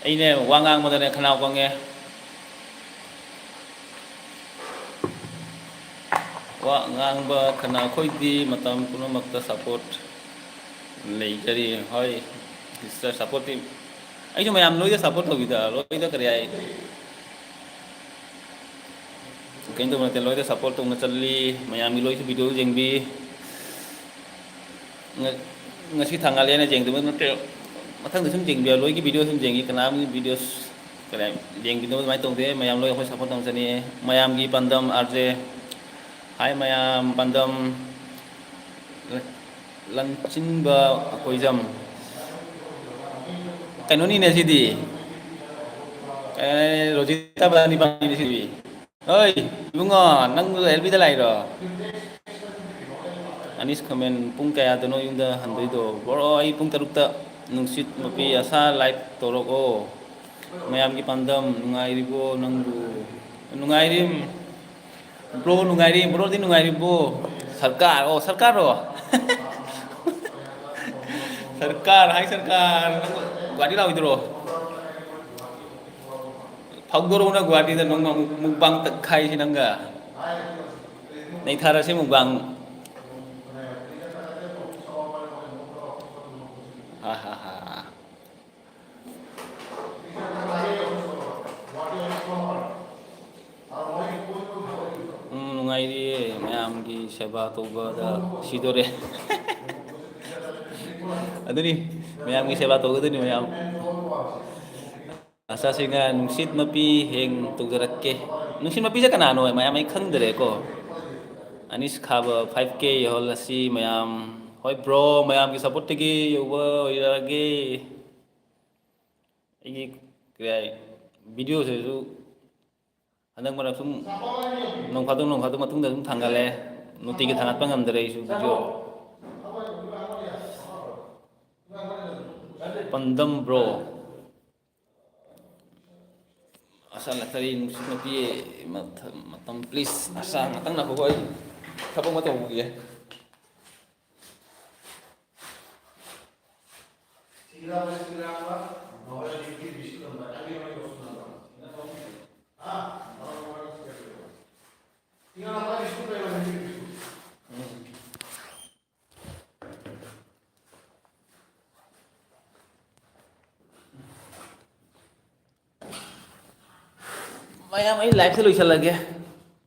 ꯑꯩꯅꯦ ꯋꯥ ꯉꯥꯡꯕꯗꯅꯦ ꯈꯅꯥꯎ ꯀꯪꯉꯦ꯫ ꯋꯥ ꯉꯥꯡꯕ ꯈꯅꯥ ꯑꯩꯈꯣꯏꯗꯤ ꯃꯇꯝ ꯄꯨꯝꯅꯃꯛꯇ ꯁꯞꯄꯣꯔꯠ ꯂꯩꯖꯔꯤ꯫ ꯍꯣꯏ, ꯁꯤꯁꯇꯔ, ꯁꯞꯄꯣꯔꯠꯇꯤ ꯑꯩꯁꯨ ꯃꯌꯥꯝ ꯂꯣꯏꯗ ꯁꯞꯄꯣꯔꯠ ꯇꯧꯕꯤꯗ, ꯂꯣꯏꯗ ꯀꯔꯤ ꯍꯥꯏ? ꯀꯩꯅꯣ ꯇꯧꯕ ꯅꯠꯇꯦ, ꯂꯣꯏꯗ ꯁꯞꯄꯣꯔꯠ ꯇꯧꯅ ꯆꯠꯂꯤ꯫ ꯃꯌꯥꯝꯒꯤ ꯂꯣꯏꯁꯨ ꯚꯤꯗꯤꯑꯣ ꯌꯦꯡꯕꯤ꯫ ꯉ-, ꯉꯁꯤ ꯊꯥꯡꯒꯠꯂꯦꯅ ꯌꯦꯡꯗꯕ ꯅꯠꯇꯦ, ꯃꯊꯪꯗ ꯁꯨꯝ ꯌꯦꯡꯕꯤꯌꯨ꯫ ꯂꯣꯏꯒꯤ ꯚꯤꯗꯤꯑꯣ ꯁꯨꯝ ꯌꯦꯡꯉꯤ, ꯀꯅꯥꯝꯒꯤ ꯚꯤꯗꯤꯑꯣ ꯀꯅꯥ ꯌꯦꯡꯕꯤꯗꯕ ꯑꯗꯨꯃꯥꯏꯅ ꯇꯧꯗꯦ꯫ ꯃꯌꯥꯝ ꯂꯣꯏ ꯑꯩꯈꯣꯏ ꯁꯞꯄꯣꯔꯠ ꯇꯧꯅ ꯆꯠꯅꯤꯡꯉꯦ꯫ ꯃꯌꯥꯝꯒꯤ ꯄꯥꯟꯗꯝ ꯑꯥꯔ ꯖꯦ꯫ ꯍꯥꯏ ꯃꯌꯥꯝ ꯄꯥꯟꯗꯝ꯫ ꯂꯟꯆꯤꯟꯕ ꯀꯣꯏꯖꯝ꯫ ꯀꯩꯅꯣꯅꯤꯅꯦ ꯁꯤꯗꯤ꯫ ꯑꯦ, ꯔꯣꯖꯤꯇꯥ ꯕꯂꯥꯅꯤ ꯄꯥꯝꯃꯤꯅꯦ ꯁꯤꯗꯤ꯫ ꯍꯣꯏ, ꯏꯕꯨꯡꯉꯣ, ꯅꯪ ꯑꯦꯜ ꯕꯤꯗ ꯂꯥꯛꯏꯔꯣ? ꯑꯅꯤꯁ ꯈꯃꯦꯟ, "ꯄꯨꯡ ꯀꯌꯥꯗꯅꯣ ꯌꯨꯝꯗ ꯍꯟꯗꯣꯏꯗꯣ?" ꯕ꯭ꯔꯣ, ꯑꯩ ꯄꯨꯡ ꯇꯔꯨꯛꯇ ꯅꯨꯡꯁꯤꯠ ꯃꯄꯤ ꯑꯁꯥ ꯂꯥꯏꯚ ꯇꯧꯔꯛꯑꯣ꯫ ꯃꯌꯥꯝꯒꯤ ꯄꯥꯟꯗꯝ, ꯅꯨꯡꯉꯥꯏꯔꯤꯕꯣ ꯅꯪꯕꯨ? ꯅꯨꯡꯉꯥꯏꯔꯤ꯫ ꯕ꯭ꯔꯣ ꯅꯨꯡꯉꯥꯏꯔꯤ, ꯕ꯭ꯔꯣꯗꯤ ꯅꯨꯡꯉꯥꯏꯔꯤꯕꯣ? ꯁꯔꯀꯥꯔ, ꯑꯣ, ꯁꯔꯀꯥꯔꯔꯣ? ꯁꯔꯀꯥꯔ, ꯍꯥꯏ ꯁꯔꯀꯥꯔ, ꯅꯪ ꯒꯨꯍꯥꯇꯤ ꯂꯥꯛꯑꯣꯏꯗ꯭ꯔꯣ? ꯐꯥꯎꯗꯣꯔꯛꯎꯅ ꯒꯨꯍꯥꯇꯤꯗ ꯅꯣꯡꯃ ꯃꯨꯛ-, ꯃꯨꯛꯕꯥꯡ ꯇꯛꯈꯥꯏꯁꯤ ꯅꯪꯒ꯫ ꯅꯩꯊꯔꯁꯤ ꯃꯨꯛꯕꯥꯡ꯫ ꯍꯥ ꯍꯥ ꯍꯥ꯫ ꯎꯝ, ꯅꯨꯡꯉꯥꯏꯔꯤꯌꯦ, ꯃꯌꯥꯝꯒꯤ ꯁꯦꯕꯥ ꯇꯧꯕꯗ ꯁꯤꯗꯣꯔꯦ꯫ ꯑꯗꯨꯅꯤ, ꯃꯌꯥꯝꯒꯤ ꯁꯦꯕꯥ ꯇꯧꯒꯗꯣꯏꯅꯤ, ꯃꯌꯥꯝ꯫ ꯑꯆꯥꯁꯤꯡꯅ ꯅꯨꯡꯁꯤꯠ ꯃꯄꯤ ꯍꯌꯦꯡ ꯇꯧꯖꯔꯛꯀꯦ꯫ ꯅꯨꯡꯁꯤꯠ ꯃꯄꯤꯁꯦ ꯀꯅꯥꯅꯣ? ꯃꯌꯥꯝ ꯑꯩ ꯈꯪꯗꯔꯦꯀꯣ꯫ ꯑꯅꯤꯁ ꯈꯥꯕ five K ꯌꯧꯍꯜꯂꯁꯤ ꯃꯌꯥꯝ꯫ ꯍꯣꯏ bro, ꯃꯌꯥꯝꯒꯤ supportꯇꯒꯤ ꯌꯧꯕ ꯑꯣꯏꯔꯛꯑꯒꯦ꯫ ꯑꯩꯒꯤ ꯀꯔꯤ ꯍꯥꯏ, videoꯁꯤꯁꯨ ꯍꯟꯗꯛ ꯃꯔꯛ ꯁꯨꯝ ꯅꯣꯡ ꯐꯥꯗꯣꯛ ꯅꯣꯡ ꯐꯥꯗꯣꯛ ꯃꯇꯨꯡꯗ ꯑꯗꯨꯝ ꯊꯥꯡꯒꯠꯂꯦ꯫ ꯅꯨꯡꯇꯤꯒꯤ ꯊꯥꯡꯒꯠꯄ ꯉꯝꯗꯔꯦ ꯑꯩꯁꯨ video꯫ ꯄꯥꯟꯗꯝ bro꯫ ꯆꯠꯂꯛꯀꯅꯤ ꯅꯨꯡꯁꯤꯠꯅ ꯄꯤꯌꯦ꯫ ꯃꯇꯝ, ꯃꯇꯝ, please, ꯑꯁꯥ ꯉꯥꯛꯇꯪ ꯉꯥꯏꯈꯣꯀꯣ, ꯑꯩ ꯊꯕꯛ ꯑꯃ ꯇꯧꯈꯤꯒꯦ꯫ ꯃꯌꯥꯝ, ꯑꯩ live ꯁꯦ ꯂꯣꯏꯁꯤꯜꯂꯒꯦ꯫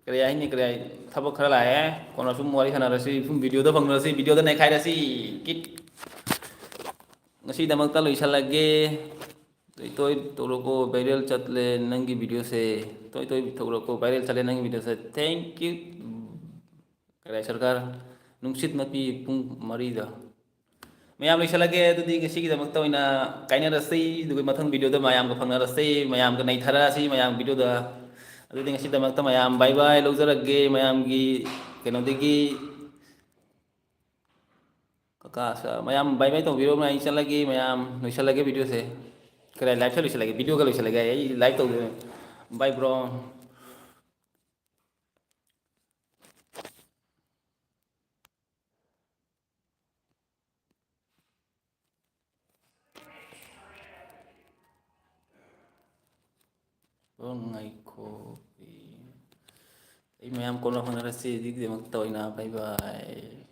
ꯀꯔꯤ ꯍꯥꯏꯅꯤ, ꯀꯔꯤ ꯍꯥꯏ-, ꯊꯕꯛ ꯈꯔ ꯂꯥꯛꯑꯦ, ꯀꯣꯟꯅ ꯁꯨꯝ ꯋꯥꯔꯤ ꯁꯥꯟꯅꯔꯁꯤ, ꯁꯨꯝ video ꯗ ꯐꯪꯅꯔꯁꯤ, video ꯗ ꯅꯩꯈꯥꯏꯔꯁꯤ꯫ ꯀꯤꯠ꯫ ꯉꯁꯤꯗꯃꯛꯇ ꯂꯣꯏꯁꯤꯜꯂꯒꯦ꯫ ꯇꯣꯏ ꯇꯣꯏ ꯇꯧꯔꯛꯑꯣ, viral ꯆꯠꯂꯦ ꯅꯪꯒꯤ video ꯁꯦ꯫ ꯇꯣꯏ ꯇꯣꯏ ꯇꯧꯔꯛꯑꯣ, viral ꯆꯠꯂꯦ ꯅꯪꯒꯤ video ꯁꯦ꯫ Thank you꯫ ꯀꯔꯤ ꯍꯥꯏ, ꯁꯔꯀꯥꯔ, ꯅꯨꯡꯁꯤꯠ ꯃꯄꯤ ꯄꯨꯡ ꯃꯔꯤꯗ꯫ ꯃꯌꯥꯝ, ꯂꯣꯏꯁꯤꯜꯂꯒꯦ꯫ ꯑꯗꯨꯗꯤ ꯉꯁꯤꯒꯤꯗꯃꯛꯇ ꯑꯣꯏꯅ ꯀꯥꯏꯅꯔꯁꯤ, ꯑꯗꯨꯒ ꯃꯊꯪ video ꯗ ꯃꯌꯥꯝꯒ ꯐꯪꯅꯔꯁꯤ, ꯃꯌꯥꯝꯒ ꯅꯩꯊꯔꯛꯑꯁꯤ ꯃꯌꯥꯝ video ꯗ꯫ ꯑꯗꯨꯗꯤ ꯉꯁꯤꯗꯃꯛꯇ ꯃꯌꯥꯝ bye bye ꯂꯧꯖꯔꯒꯦ, ꯃꯌꯥꯝꯒꯤ ꯀꯩꯅꯣꯗꯒꯤ꯫ ꯀꯀꯥ, ꯁ-, ꯃꯌꯥꯝ bye bye ꯇꯧꯕꯤꯔꯣ, ꯑꯩ ꯆꯠꯂꯒꯦ, ꯃꯌꯥꯝ ꯂꯣꯏꯁꯤꯜꯂꯒꯦ video ꯁꯦ꯫ ꯀꯔꯤ, live ꯁꯦ ꯂꯣꯏꯁꯤꯜꯂꯒꯦ, video ꯒ ꯂꯣꯏꯁꯤꯜꯂꯒꯦ, ꯑꯩ live ꯇꯧꯗꯣꯏꯅꯦ꯫ Bye bro꯫ ꯑꯣ, ꯉꯥꯏꯈꯣ꯫ ꯑꯩ ꯃꯌꯥꯝ ꯀꯣꯟꯅ ꯐꯪꯅꯔꯁꯤ, ꯍꯧꯖꯤꯛꯀꯤꯗꯃꯛꯇ ꯑꯣꯏꯅ bye bye꯫